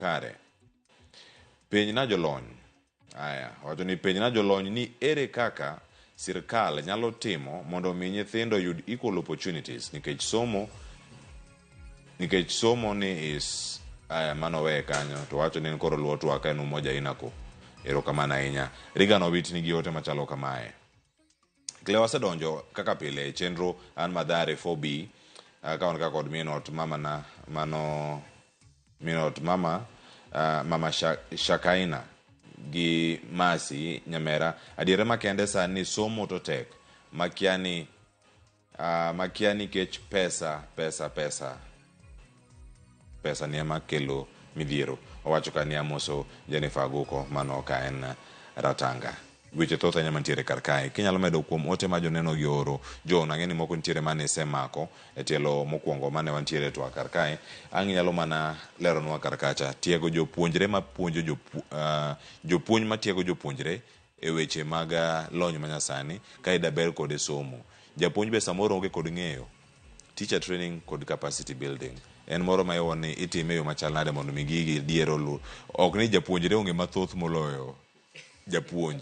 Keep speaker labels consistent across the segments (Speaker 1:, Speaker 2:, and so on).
Speaker 1: Kare. Penjna jolony. Aya, wacho ni penjna jolony ni ere kaka sirkal nyalo timo mondo omi nyithindo oyud equal opportunities nikech somo ni is aya mano weye kanyo to wacho ni en koro luwo twak en umoja inako. Erokamano ahinya. Regan Owit nigi ote machalo kamae. Kle wasedonjo kaka pile e chenro an Madhare 4B ka wan ka kod min ot mama na mano min ot mama mama Shakaina gi Masi Nyamera. Adiera makende sani somo to tek makia ni makia nikech pesa pesa pesa pesa ni ema kelo midhiero. Owacho ka ni amoso Jennifer Aguko mano ka en Ratanga. Weche thoth ahinya mantiere kar kae. Kinyalo medo kuom ote ma joneno gi oro, John, ang'e ni moko nitiere mane isemako e tielo mokwongo mane wantiere e twak kar kae. Ang' inyalo mana leronwa kar kacha. Tiego jopuonjre mapuonjo jopuonj matiego jopuonjre e weche mag lony manyasani ka ida ber kode somo. Japuonj be samoro onge kod ng'eyo. Teacher training kod capacity building en moro ma iwuo ni itime e yo machal nade mondo mi gigi dier olu ok ni japuonjre onge mathoth moloyo japuonj.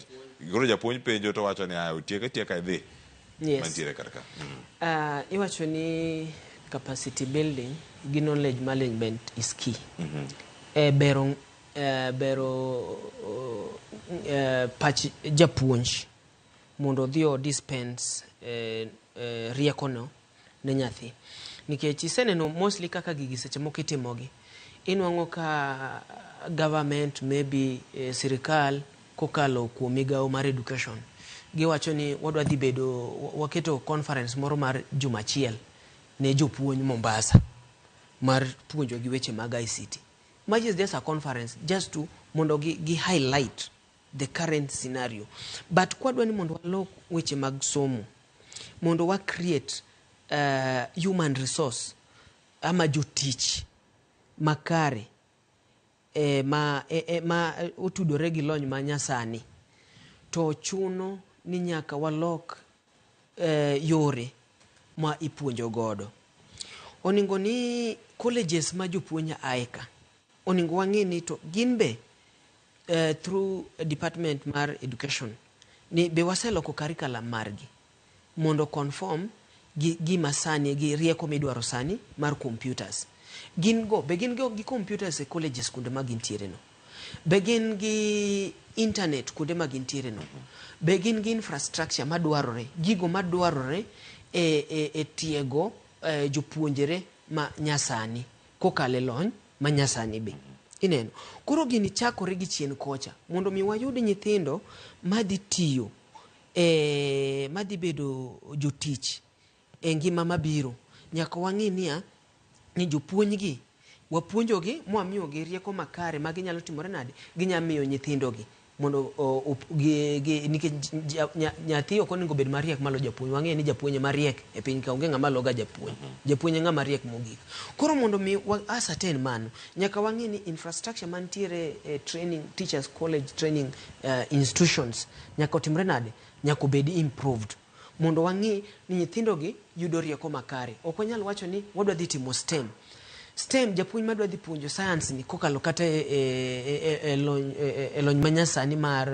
Speaker 1: Koro japuonj penjo to wacho ni aya otiek atieka idhi mantiere kar ka.
Speaker 2: Iwacho ni capacity building gi knowledge management is key. E bero pach japuonj mondo odhi o dispense riekono ne nyathi. Nikech iseneno mostly kaka gigi seche moko itimogi. Inwang'o ka government maybe sirikal kokalo kuom migawo mar education giwacho ni wadwa dhi bedo waketo conference moro mar juma achiel ne jopuonj Mombasa mar puonjo gi weche mag ICT. Ma is just a conference just to mondo gi highlight the current scenario. But kwadwa ni mondo walok weche mag somo mondo wa create human resource ama jotich makare ma otudore gi lony ma nyasani to chuno ni nyaka walok yore ma ipuonjo godo. Onego ni colleges ma jopuonj ae ka onego wang'i ni to gin be through department mar education ni be waseloko curriculum margi mondo conform gi gima sani gi rieko midwaro sani mar computers. Gin go be gin go gi computers e colleges kuonde ma gintiere no? Be gin gi internet kuonde ma gintiere no? Be gin gi infrastructure madwarore, gigo madwarore e tiego jopuonjre ma nyasani kokalo e lony ma nyasani be? Ineno. Koro gini chakore gi chien kocha mondo mi wayud nyithindo madhi tiyo madhi bedo jotich e ngima mabiro. Nyaka wang'i niya ni jopuonj gi wapuonjogi mwamiyogi rieko makare ma ginyalo timore nade ginya miyo nyithindo gi mondo nikech nyathi ok onego bed mariek malo japuonj. Wang'eyo ni japuonj ema riek e piny ka, onge ng'ama loga japuonj. Japuonj e ng'ama riek mogik. Koro mondo mi wa ascertain mano, nyaka wang'e ni infrastructure mantiere e training teachers college training institutions nyaka otimre nade, nyaka obed improved mondo wang'i ni nyithindo gi yudo rieko makare. Ok wanyal wacho ni wadwa dhi timo STEM. STEM japuonj madwa dhi puonjo science ni kokalo kata e lony manyasani mar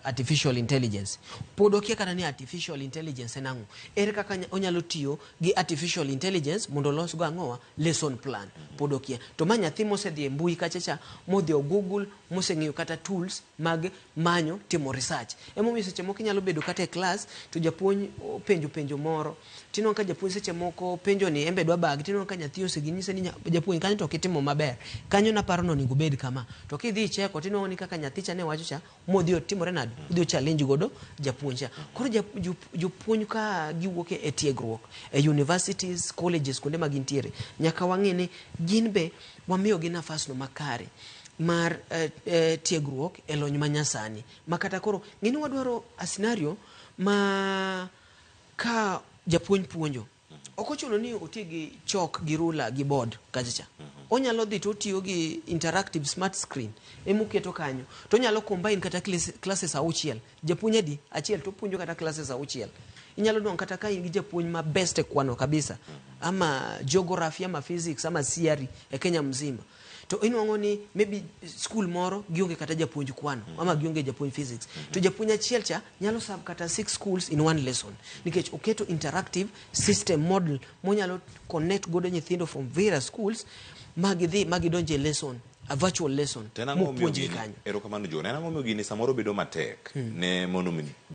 Speaker 2: artificial intelligence. Pod okia kata ni artificial intelligence en ang'o. Ere kaka onyalo tiyo gi artificial intelligence mondo olos go ang'owa lesson plan. Pod okia. To ma nyathi mosedhi e mbui kacha cha, modhi o Google, moseng'iyo kata tools mag manyo timo research. Emomiyo seche moko inyalo bedo kata e class to japuonj openjo penjo moro. Tineno ka japuonj seche moko penjo ni embe dwa bag, tineno ka nyathi osegonyise ni japuonj kanyo to ok itimo maber. Kanyo naparo ni onego obed kama. To kidhi icheko tinwang'o ni kaka nyathi cha ne wacho cha modhi otimore nade? Odhi o challenge godo japuonj cha. Koro jopuonj ka giwuok e tiegruok e universities, colleges kuonde ma gintiere, nyaka wang'e ni gin be wamiyogi nafas no makare mar tiegruok e lony manyasani. Ma kata koro ng'e ni wadwaro a scenario ma ka japuonj puonjo ok ochuno ni oti gi chalk gi ruler gi board kacha cha. Onyalo dhi to otiyo gi interactive smart screen emoketo kanyo to onyalo combine kata classes auchiel. Japuonj adi? Achiel to opuonjo kata classes auchiel. Inyalo nwang'o kata ka in gi japuonj ma best e kwano kabisa ama geography ama physics ama CRE e Kenya mzima. To inuang'o ni maybe school moro gionge kata japuonj kwano ama gionge japuonj physics, to japuonj achiel cha nyalo serve kata six schools in one lesson, nikech oketo interactive system model monyalo connect godo nyithindo from various schools magidhi magidonje lesson, a virtual lesson
Speaker 1: To en ang'o momiyo
Speaker 2: mopuonjgi
Speaker 1: gini
Speaker 2: kanyo.
Speaker 1: Erokamano John. En ang'o momiyo gini samoro bedo matek ne mondo mi